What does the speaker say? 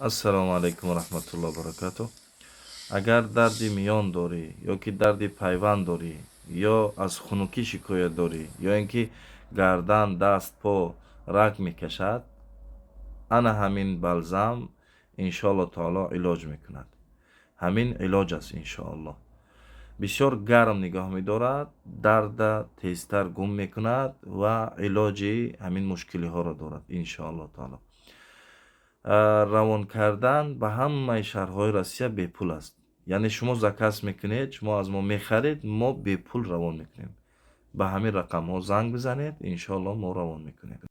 Ассалому алайкум ва раҳматуллоҳи баракатуҳ. Агар дарди миён дорӣ ё ки дарди пайванд дорӣ, ё аз хунукӣ шикоят дорӣ, ё ин ки гардан, даст, по раг мекашад, ана ҳамин балзам иншоалло таоло илоҷ мекунад. Ҳамин илоҷ аст, иншоалло. Бисёр гарм нигоҳ медорад, дарда тезтар гум мекунад ва илоҷи ҳамин мушкилиҳоро дорад, иншоалло таоло. Равон кардан ба ҳамаи шаҳрҳои Россия бепул аст. Яъне шумо заказ мекунед, шумо аз мо мехаред, мо бепул равон мекунем. Ба ҳамин рақамҳо занг бизанед, иншоалло, мо равон мекунем.